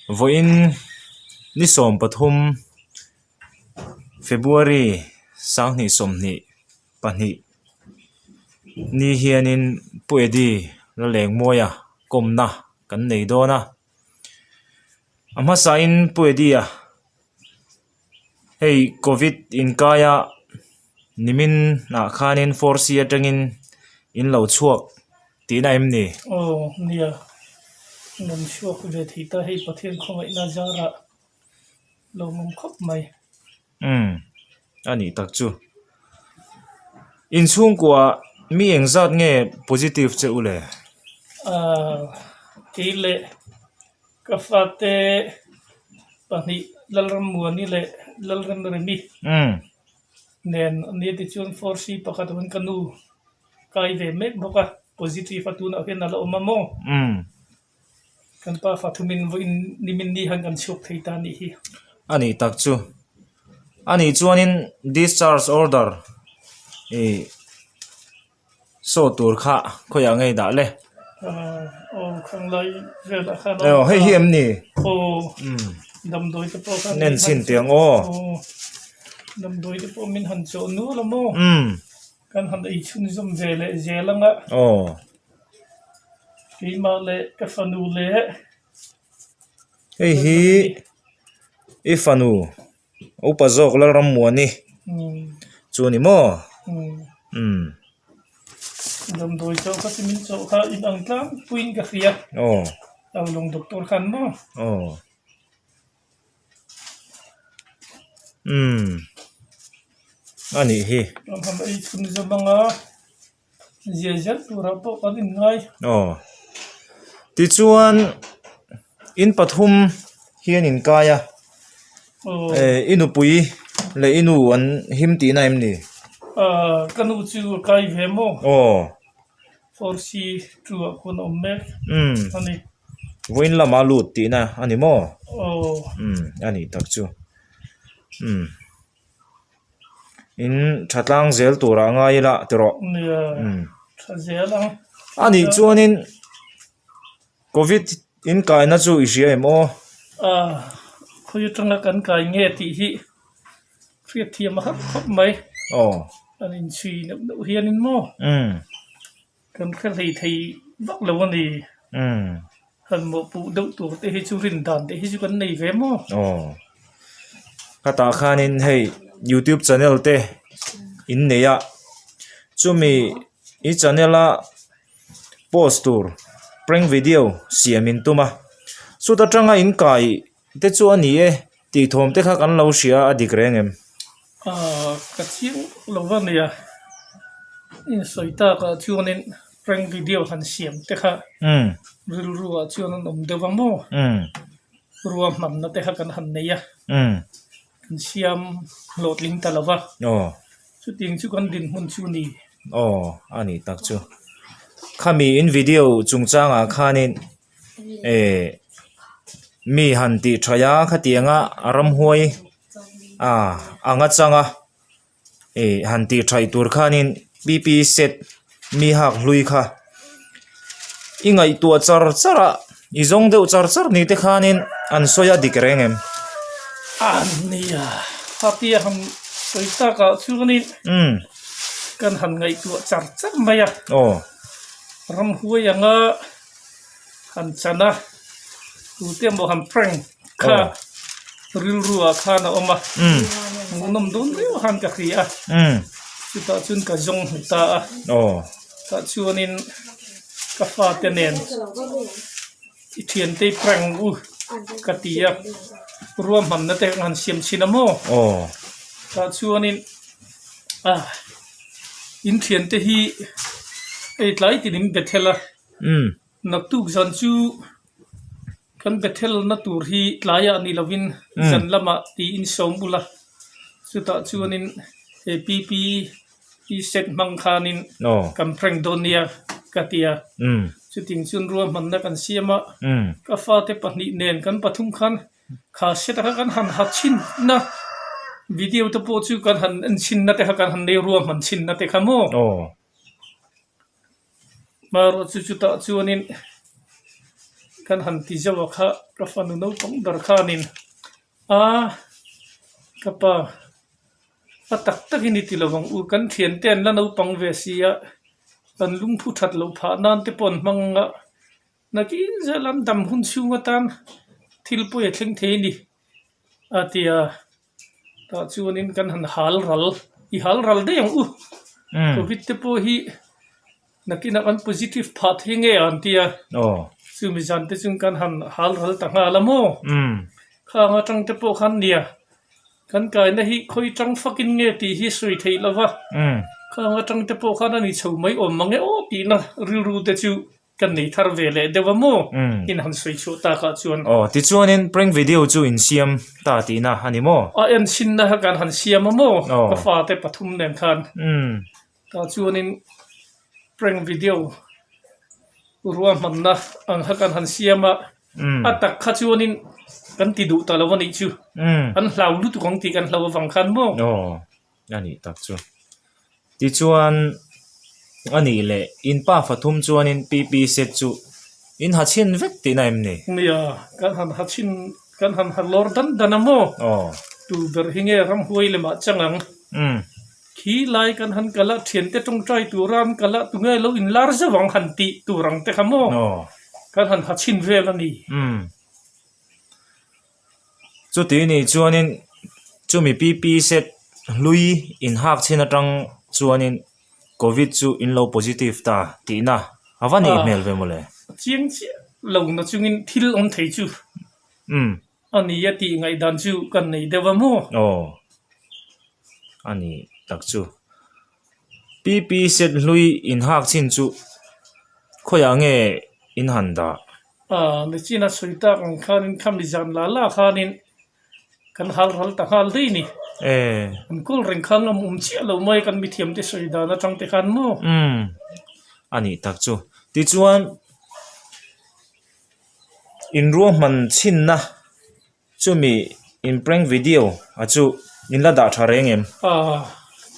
Vawiin ni 13 February 2022 ni hianin Pu Eddie Lalengmawia kawmna kan nei dawn a. A hmasain Pu Eddie-a hei covid inkaia nimin ah khanin four C atangin in lo chhuak tihna em ni? Aw nia, rawn chhuak ve thei ta hei Pathian khawngaihna zarah lo awm khawp mai. Umm a nih tak chu. Inchhungkua mi engzat nge positive che u le? Aaa kei leh ka fate pahnih Lalrammuani leh Lalremremi nen a nia tichuan four C pakhat awmin ka nu kai ve mek bawk a positive a tunah hian a la awm a maw? Kan pa fa thumin vawiin nimin ni han kan chhuak thei ta a nih hi. A nih tak chu. A nih chuanin discharge order ih saw tur kha khawiah ngei dah le? Aw khanglai velah khan aw hei hi em ni? Aw damdawi te pawh khan nen chhin tih ang aw. Damdawi te pawh min han chawh nual a maw? Kan han ei chhunzawm ve leh zel ang a. Aw. Keimah leh ka fanu leh. Hei hi i fanu upa zawk Lalrammuani chu a ni maw? Umm. Damdawi chawh kha chu min chawh kha inang tlangpuiin ka hria. Aw. Aulawng doctor khan maw? Aw. Umm a nih hi. Kan han ei chhunzawm anga zia zel turah pawh kan inngai. Aw tichuan in pathum hian in kai a eh i nupui leh i nu an him tihna em ni? Aaa ka nu chu a kai ve maw? Aw. Four C two ah khawn a awm mek a ni. Vawiin lama lut tihna a ni maw? Aw. Umm a nih tak chu. Umm in tha tlang zel turah a ngai ila ti rawh. Nia tha zel ang. A nih chuanin Covid in kaina chu i hria em aw? Aaa khawi atanga kan kai nge tih hi hriatthiam a har khawp mai. Aw. An inchhui neuh neuh hianin maw? Umm. Kan hre hlei thei vak lo a ni. Umm. Han mawhpuh deuh tur te hi chu rin dan te hi chu kan nei ve maw? Aw. Khatah khanin hei youtube channel te in nei a, chumi i channel a post tur prank video siam in tum a, chuta tanga in kai te chu a ni e tih thawm te kha kan lo hria a dik reng em? Aaa ka chiang lo va nia, insawi takah chuanin prank video han siam te kha rilru ah chuan an awm deuh ang maw? Ruahmanna te kha kan han nei a. Kan siam hlawhtling ta lo va. Aw. Chutiang chu kan dinhmun chu ni. Aw, a nih tak chu. Khami in video chungchangah khanin eh mi han tih thaih a khatianga ramhuai a anga changa Ih han tih thaih tur khanin P P set mi hak hlui kha i ngaihtuah char char a i zawng deuh char char ni te khanin an sawi a dik reng em? A nia khatia han sawi takah chuanin kan han ngaihtuah char char mai a aw ramhuai anga han chan a tute emaw han prank kha rilru ah khan a awm a hmuhnawm dawn viau khan ka hria a chutah chuan ka zawng hmu ta a tah chuanin ka fate nen i thiante i prank u ka ti a ruahmanna te han siam chhin a maw tah chuanin ah in thiante hi hei tlai tinin Bethel a naktuk zan chu. Kan Bethel-na tur hi tlaiah ni lovin zan lamah tiin sawm ula, chutah chuanin he PPE set hmang khanin kan prank dawn nia ka ti a. Chuting chuan ruahmanna kan siam a, ka fate pahnih nen kan pathum khan kha set kha kan han ha chhinna video te pawh chu kan han en chhinna te kha kan han nei ruahman chhinna te kha maw? Hmarawh chu chutah chuanin. Kan han ti zauh a kha ka fanu naupang ber khanin a ka pa a tak takin i ti lo ang u kan thiante an la naupang ve si a kan lungphu that loh phah nan te pawh an hmang a nakin zel an dam hun chhung atan thil pawi a thleng thei a ni a ti a. Tah chuanin kan han hal ral, i hal ral daih ang u. Covid te pawh hi nakinah kan positive phah thei nge an ti a. Chumi zan te chuan kan han hal ral ta nghal a maw? Khang atang te pawh khan nia, kan kaina hi khawi tang fakin nge tih hi sawi theih lo va. Khang atang te pawh khan a ni chho mai awm mang e aw tihna rilru te chu Kan nei thar ve leh deuh a maw? In han sawi chhuah takah chuan. Aw, tichuanin prank video chu in siam ta tihna a ni maw? A en chhinna kha kan han siam a maw? Ka fate pathum nen khan. Tah chuanin prank video ruahmanna ang kha kan han siam a, a tak kha chuanin kan ti duh ta lo a nih chu. An hlau lutuk ang tih kan hlau avang khan maw? Aw, a nih tak chu. Tichuan a nih leh in pa fathum chuanin PP set chu in ha chhin vek tihna em ni? Nia, kan han ha chhin, kan han ha lawr dan dan a maw? Aw. Tu ber hi nge ramhuai lemah chang ang? Umm. Khi lai kan han kal a, thiante tawngtai tura an kal a, tunge lo inlar zeuh ang han tih tur ang te kha maw? Aw. Kan han ha chhin vel a ni. Umm. Chuti nih chuanin chumi PP set hlui inhak chhin atang chuanin Covid chu in lo positive ta tihna a va nih hmel ve mawle. A chiang chiah lo na chungin thil awm thei chu a ni a tih ngaihdan chu kan nei deuh a maw? Aw a ni tak chu. PP set hlui inhak chhin chu khawiah nge in han dah? Aaa Machine a sawi tak ang khanin khami zan la la khanin kan hal ral ta nghal daih ni. An kawl reng khan ngam awm chiah lo mai kan mithiam te sawi dan atang te khan maw. Umm a nih tak chu. Tichuan in ruahman chhinna Chumi in prank video a chu in la dah tha reng em? Aw,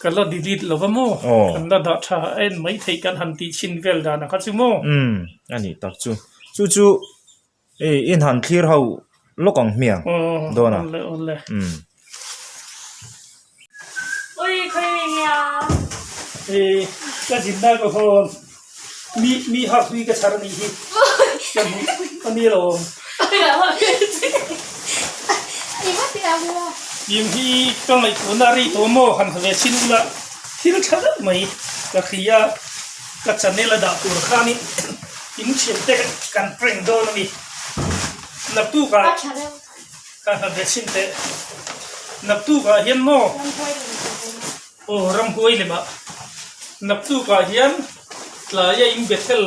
ka la delete lo va maw? Aw. Kan la dah tha a en mai theih kan han tih chhin vel dan a kha chu maw? Umm, a nih tak chu. Chu chu i in han thlir ho lawk ang hmiang dawn a. Aw, awle awle. Umm. Ui, khawi mi nge a? E, ka zinna ka hawn. Mi, mi hak hlui ka chhar a nih hi. Ka hmu a ni lo. Tim hi ka ngaihtuahna a rei tawh maw han ha ve chin ula thil tha deuh mai ka hria ka channel a dah tur khanin in thiante kan prank dawn a ni. Naktukah. Ka ha ve chhin teh. Naktukah hian maw? Aw ramhuai lemah. Naktukah hian tlaia in Bethel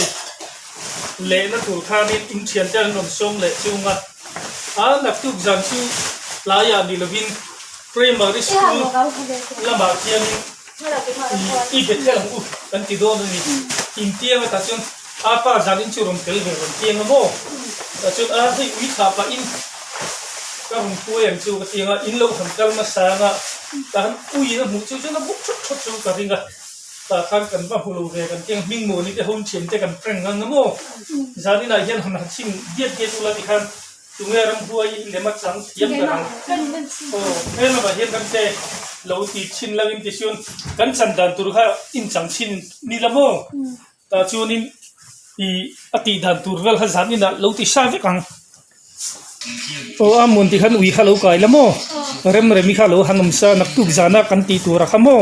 lehna tur khanin in thiante an rawn sawm leh chung a. A naktuk zan chu tlaiah ni lovin Primary School lamah khianin i Bethel ang u kan ti dawn a ni. Intiang atah chuan a pa zanin chu rawn tel ve rawn tiang a maw? Tah chuan a hei ui thlah pahin ka rawn kuai ang chu ka tiang a, in lo han kal nasa ang a, tah han uiin a hmuh chu chuan a buk thawt thawt chu ka ring a, tah khan kan va hmu lo ve kan tiang hming mawni te home thiam te kan prank ang a maw? Zaninah hian han han chim diat diat ula tikhan Tunge ramhuai lem a chang thiam ber ang? Aw, he lamah hian kan che lo ti chhin lo in tichuan kan chan dan tur kha in chang chhin ni la maw? Tah chuanin i a tih dan tur vel kha zan inah lo ti sa vek ang. Aw, a muan tih khan ui kha lo kai la maw? Remremi kha lo han awm sa naktuk zana kan tih tur a kha maw?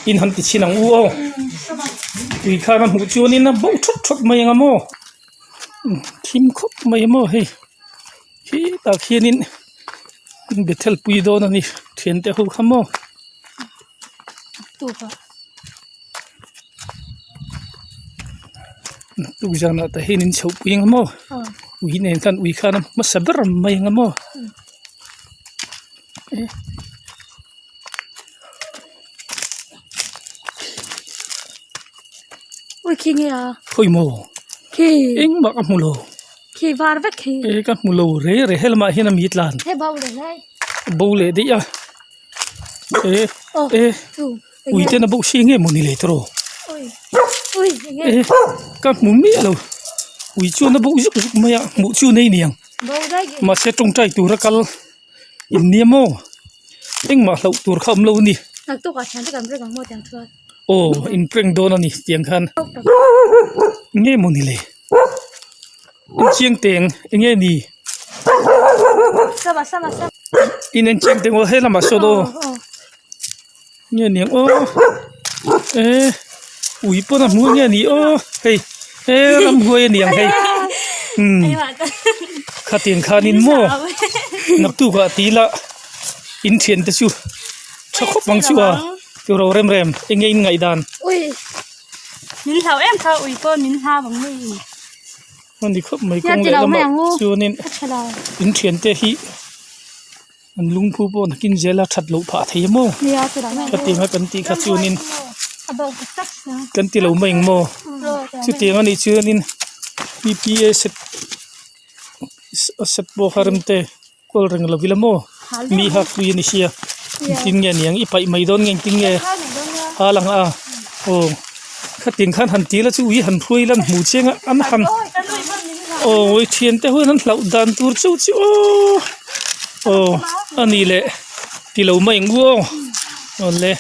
In han ti chhin ang u aw. Ui khan a hmuh chuanin a bo thawt thawt mai ang a maw? Thim khawp mai maw hei khi tah khianin Bethel pui dawn a ni thiante ho kha maw. Naktuk zanah tah hian in chhoh pui ang maw ui nen khan ui khan a hmasa ber mai ang maw. Ui khi nge a? Khawi maw? Khi. Engmah ka hmu lo. Khi var vek khi. E ka hmu lo re re he lamah hian a mi tlan. He bo leh hlai. Bo leh daih a. E e ui ten a bo si nge maw ni le tawh. Ui ui enge. E ka hmu miah lo. Ui chuan a bo zuk zuk mai a hmuh chu nei niang mahse tawngtai tura kal in nia maw engmah hlauh tur kha awm lo a ni aw in prank dawn a ni tiang khan nge maw ni le in chiang teng eng nge ni in en chiang teng aw he lamah sawn aw. Nge niang aw eh ui pawn a hmu nge ni aw hei he ramhuai a niang hei umm khatiang khanin maw naktukah ti ila in thian te chu tha khawp ang chu a chu ro rem rem eng nge in ngaihdan. A ni khawp mai kawng leh lamah chuanin in thian te hi. An lungphu pawh nakin zel a that loh phah thei a maw? Khatiang a kan tih kha chuanin kan ti lo mai ang maw? Chutiang a nih chuanin P P A set set pawh kha rem te kawl reng lo ila maw? Mi hak pui a ni sia engtin nge niang i paih mai dawn nge engtin nge a lang a aw khatiang khan han ti la chu ui han hruai ila an hmu chiang a an han aw thiante ho hian an hlauh dan tur chu chu aw. Aw a nih leh ti lo mai ang u aw awle.